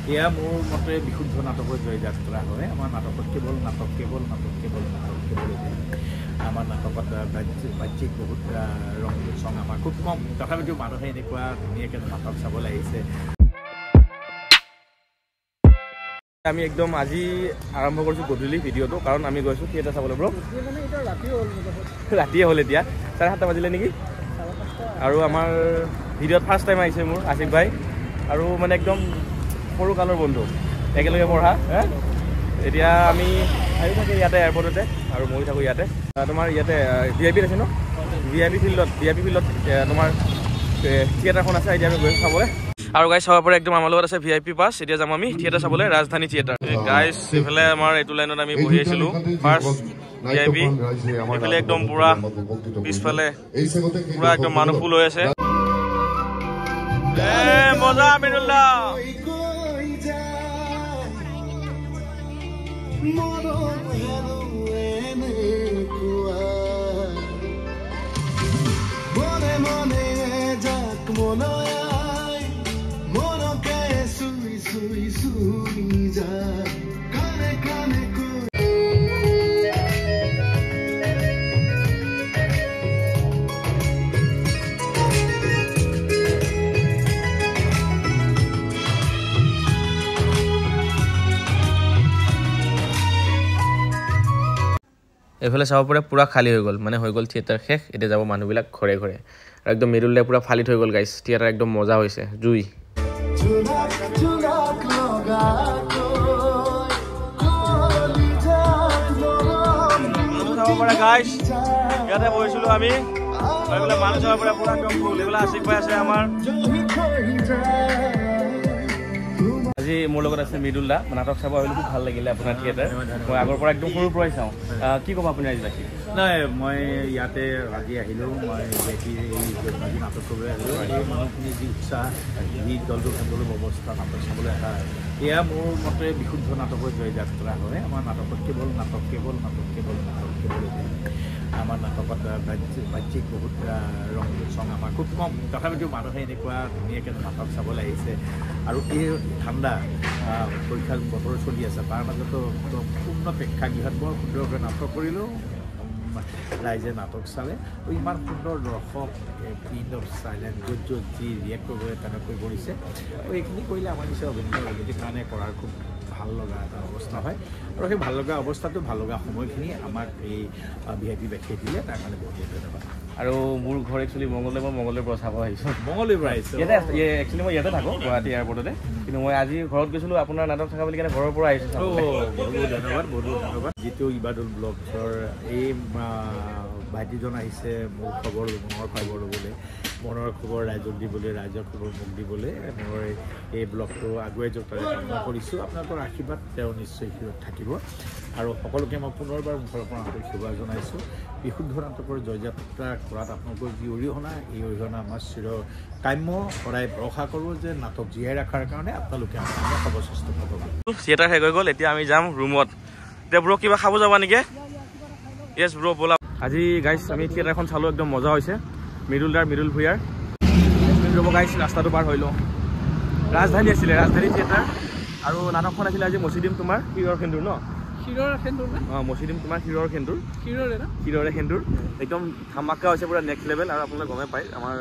এয়া মোৰ মতে বিশুদ্ধ নাটকৰ জয়যাত্ৰা হয়। আমাৰ নাটকত কেৱল নাটক, কেৱল নাটক, কেৱল নাটক, কেৱল আমাৰ নাটকত বাহ্যিক বহুত ৰং চং আমাৰ খুব কম। তথাপিতো মানুহে এনেকুৱা ধুনীয়াকৈ নাটক চাবলৈ আহিছে। আমি একদম আজি আৰম্ভ কৰিছোঁ গধূলি ভিডিঅ'টো, কাৰণ আমি গৈছোঁ থিয়েটাৰ চাবলৈ। ব্ৰ ৰাতিয়ে হ'ল, এতিয়া 7:30 বাজিলে নেকি। আৰু আমাৰ ভিডিঅ'ত ফাৰ্ষ্ট টাইম আহিছে মোৰ আশিক ভাই, আৰু মানে একদম সৰু কালৰ বন্ধু, একেলগে পঢ়া। এতিয়া আমি ভাইও থাকে ইয়াতে এয়াৰপৰ্টতে আৰু ময়ো থাকোঁ ইয়াতে। তোমাৰ ইয়াতে ভি আই পিত আছে ন, ভি আই পি ফিল্ডত তোমাৰ থিয়েটাৰখন আছে। এতিয়া আমি গৈছোঁ চাবলৈ। আৰু গাইজ চাব পাৰে একদম আমাৰ লগত আছে ভি আই পি পাছ। এতিয়া যাম আমি থিয়েটাৰ চাবলৈ, ৰাজধানী থিয়েটাৰ। গাইজ এইফালে আমাৰ এইটো লাইনত আমি বহি আছিলোঁ, ফাৰ্ষ্ট ভি আই পি। এইফালে একদম পুৰা পিছফালে পুৰা একদম মানুহ ফুল হৈ আছে। মজা মৃদুল। এইফালে চাব পাৰে পূৰা খালী হৈ গ'ল, মানে হৈ গ'ল থিয়েটাৰ শেষ। এতিয়া যাব মানুহবিলাক ঘৰে ঘৰে। আৰু একদম মৃদুল পূৰা ফালি থৈ গ'ল গাইজ। থিয়েটাৰ একদম মজা হৈছে, জুই। চাব পাৰে গাইজ, ইয়াতে বহিছিলোঁ আমি। এইফালে মানুহ চাব পাৰে পূৰা একদম ফুল। এইফালে আশিক ভাই আছে আমাৰ। আজি মোৰ লগত আছে মৃদুল দা। নাটক চাব আহিলোঁ, খুব ভাল লাগিলে আপোনাৰ থিয়েটাৰ। মই আগৰ পৰা একদম সৰুৰ পৰাই চাওঁ। কি ক'ব আপুনি আজি বাকী? নাই, মই ইয়াতে আজি আহিলোঁ, মই আজি নাটক কৰিবলৈ আহিলোঁ। এই মানুহখিনি যি উৎসাহ, যি দলটো খেলবলৈ ব্যৱস্থা, নাটক চাবলৈ অহা, এয়া মোৰ মতে বিশুদ্ধ নাটকৰ জয়যাত্ৰা হয়। আমাৰ নাটকত কেৱল নাটক, কেৱল নাটক, কেৱল নাটক, কেৱল আমাৰ নাটকত বাহ্যিক বহুত ৰং চং আমাৰ খুব কম। তথাপিতো মানুহে এনেকুৱা ধুনীয়াকৈ নাটক চাবলৈ আহিছে। আৰু এই ঠাণ্ডা পৰীক্ষা বতৰ চলি আছে, তাৰ মাজতো পূৰ্ণ প্ৰেক্ষাগৃহত বৰ সুন্দৰকৈ নাটক কৰিলোঁ, ৰাইজে নাটক চালে। ইমান সুন্দৰ দৰ্শক, পিন অফ চাইলেণ্ট, য'ত য'ত যি ৰিয়েক্ট কৰিব তেনেকৈ কৰিছে। আৰু এইখিনি কৰিলে আমাৰ নিশ্চয় অভিনেতা অভিনেত্ৰীৰ কাৰণে কৰাৰ খুব ভাল লগা এটা অৱস্থা হয়। আৰু সেই ভাল লগা অৱস্থাটো, ভাল লগা সময়খিনি আমাক এই ভি আই পি বাসীয়ে দিলে, তাৰ কাৰণে বহুত বহুত ধন্যবাদ। আৰু মোৰ ঘৰ একচুৱেলি মংগলদৈ, মই মংগলদৈৰ পৰা চাব আহিছোঁ। মংগলদৈৰ পৰা আহিছোঁ ইয়াতে। একচুৱেলি মই ইয়াতে থাকোঁ গুৱাহাটী এয়াৰপৰ্টতে, কিন্তু মই আজি ঘৰত গৈছিলোঁ আপোনাৰ নাটক থকা বুলি কাৰণে ঘৰৰ পৰা আহিছোঁ। বহুত বহুত ধন্যবাদ, বহুত বহুত ধন্যবাদ। যিটো ইবাদুল ব্লগছৰ এই ভাইটিজন আহিছে মোৰ খবৰ, মনৰ খবৰ ল'বলৈ, মনৰ খবৰ ৰাইজক দিবলৈ, ৰাইজৰ খবৰ মোক দিবলৈ, মোৰ এই ব্লগটো আগুৱাই যাওক তাৰে কামনা কৰিছোঁ। আপোনালোকৰ আশীৰ্বাদ তেওঁ নিশ্চয় শিৰত থাকিব। আৰু সকলোকে মই পুনৰবাৰ মুখৰ পৰা আন্তৰিক সেৱা জনাইছোঁ। বিশুদ্ধ নাটকৰ জয়যাত্ৰা কৰাত আপোনালোকৰ যি অৰিহণা, এই অৰিহণা আমাৰ চিৰ কাম্য। সদায় ভৰসা কৰোঁ যে নাটক জীয়াই ৰখাৰ কাৰণে আপোনালোকে আমাৰ সৰ্বশ্ৰেষ্ঠ ভগৱান। থিয়েটাৰ শেষ হৈ গ'ল, এতিয়া আমি যাম ৰুমত। এতিয়া ব্ৰ কিবা খাব যাবা নেকি? য়েছ ব্ৰ ব'লা। আজি গাইজ আমি থিয়েটাৰখন চালোঁ, একদম মজা হৈছে। মৃদুল দাৰ, মৃদুল ভূঞাৰ। ৰ'ব গাইজ, ৰাস্তাটো পাৰ হৈ লওঁ। ৰাজধানী আছিলে, ৰাজধানী থিয়েটাৰ। আৰু নাটকখন আছিলে আজি মচিদিম তোমাৰ শিৰৰ সেন্দুৰ ন? শিৰৰ সেন্দুৰ নে? অঁ, মচিদিম তোমাৰ শিৰৰ সেন্দুৰ। শিৰৰে ন? শিৰৰে সেন্দুৰ। একদম ধামাকা হৈছে, পূৰা নেক্সট লেভেল। আৰু আপোনালোকে গমেই পায় আমাৰ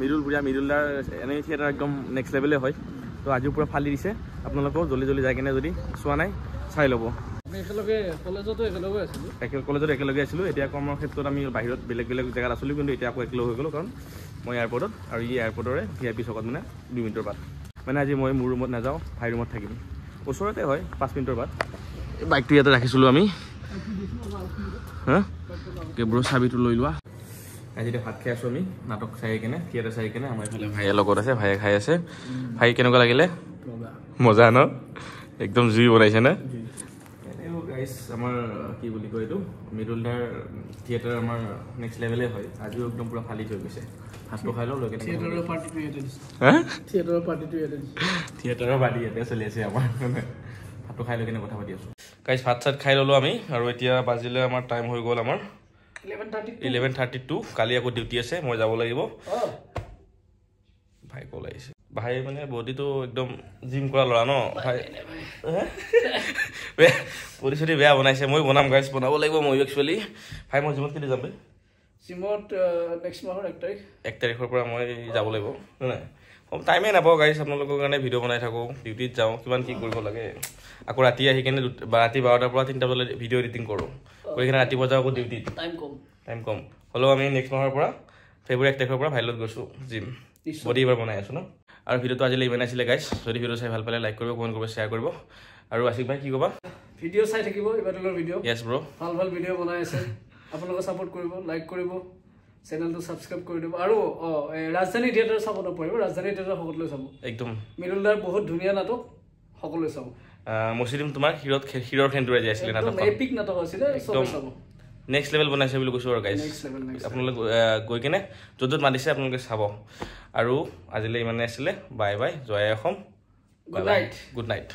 মৃদুল ভূঞা, মৃদুল দাৰ এনেই থিয়েটাৰ একদম নেক্সট লেভেলে হয়। তো আজিও পূৰা ফালি দিছে। আপোনালোকেও জল্দি জল্দি যাই কেনে যদি চোৱা নাই চাই ল'ব। কলেজত একেলগে আছিলোঁ। এতিয়া কৰ্মৰ ক্ষেত্ৰত আমি বাহিৰত বেলেগ বেলেগ জেগাত আছিলোঁ, কিন্তু এতিয়া আকৌ একেলগ হৈ গ'লোঁ, কাৰণ মই এয়াৰপৰ্টত আৰু ই এয়াৰপৰ্টৰে ভি আই পি চকত, মানে 2 মিনিটৰ বাট। মানে আজি মই মোৰ ৰুমত নাযাওঁ, ভাইৰ ৰুমত থাকিম, ওচৰতে হয়, 5 মিনিটৰ বাট। এই বাইকটো ইয়াতে ৰাখিছিলোঁ আমি। হা ব্ৰ, চাবিটো লৈ লোৱা। আজি এতিয়া ভাত খাই আছোঁ আমি, নাটক চাই কেনে, থিয়েটাৰ চাই কেনে। আমাৰ এইফালে ভাইয়ে লগত আছে, ভাইয়ে খাই আছে। ভাই কেনেকুৱা লাগিলে? মজা ন? একদম জুই বনাইছে নে? গাইজ আমাৰ কি বুলি কয় এইটো, মৃদুল দাৰ থিয়েটাৰ আমাৰ নেক্সট লেভেলে হয়। আজিও একদম পূৰা ফালি থৈ গৈছে। ভাতটো খাই লওঁ, লৈ কেনে থিয়েটাৰৰ পাৰ্টি ইয়াতে চলি আছে আমাৰ। ভাতটো খাই লৈ কেনে কথা পাতি আছোঁ। গাইজ ভাত চাত খাই ল'লোঁ আমি। আৰু এতিয়া বাজিলে আমাৰ টাইম হৈ গ'ল আমাৰ 11:32। কালি আকৌ ডিউটি আছে, মই যাব লাগিব। ভাই কল আহিছে। ভাই মানে বডিটো একদম জিম কৰা ল'ৰা ন ভাই, বডি চডি বেয়া বনাইছে। মই বনাম গাইছ, বনাব লাগিব ময়ো একচুৱেলি। ভাই মই জিমত কেতিয়া যাম? জিমত নেক্সট মাহৰ 1 তাৰিখ। 1 তাৰিখৰ পৰা মই যাব লাগিব নাই, টাইমেই নাপাওঁ গাইছ। আপোনালোকৰ কাৰণে ভিডিঅ' বনাই থাকোঁ, ডিউটিত যাওঁ, কিমান কি কৰিব লাগে। আকৌ ৰাতি আহি কিনে ৰাতি 12টাৰ পৰা 3টা বজালৈ ভিডিঅ' এডিটিং কৰোঁ, কৰি কিনে ৰাতিপুৱা যাওঁ আকৌ ডিউটিত। টাইম কম হ'লেও আমি নেক্সট মাহৰ পৰা ফেব্ৰুৱাৰী 1 তাৰিখৰ পৰা ভাইৰ লগত গৈছোঁ জিম, বডি এইবাৰ বনাই আছোঁ ন। আৰু ভিডিঅ'টো আজিলৈ ইমানে আছিলে গাইছ। যদি ভিডিঅ' চাই ভাল পালে লাইক কৰিব, কমেণ্ট কৰিব, শ্বেয়াৰ কৰিব। আৰু আশিক ভাই কি ক'বা? ভিডিঅ' চাই থাকিব ইবাদুলৰ ভিডিঅ'। য়েছ ব্ৰ', ভাল ভাল ভিডিঅ' বনাই আছে, আপোনালোকে ছাপোৰ্ট কৰিব, লাইক কৰিব, চেনেলটো ছাবস্ক্ৰাইব কৰি দিব। আৰু ৰাজধানী থিয়েটাৰ চাব নপৰিব, ৰাজধানী থিয়েটাৰ সকলোৱে চাব। একদম মৃদুলদাৰ বহুত ধুনীয়া নাটক, সকলোৱে চাব। মচিদিম তোমাৰ শিৰৰ সেন্দুৰে যে আছিলে নাটকখন, এপিক নাটক আছিলে, চবে চাব। নেক্সট লেভেল বনাইছে বুলি কৈছোঁ আৰু গাইজ। আপোনালোক গৈ কিনে য'ত য'ত মাতিছে আপোনালোকে চাব। আৰু আজিলৈ ইমানে আছিলে, বাই বাই, জয় Asom, good night, good night.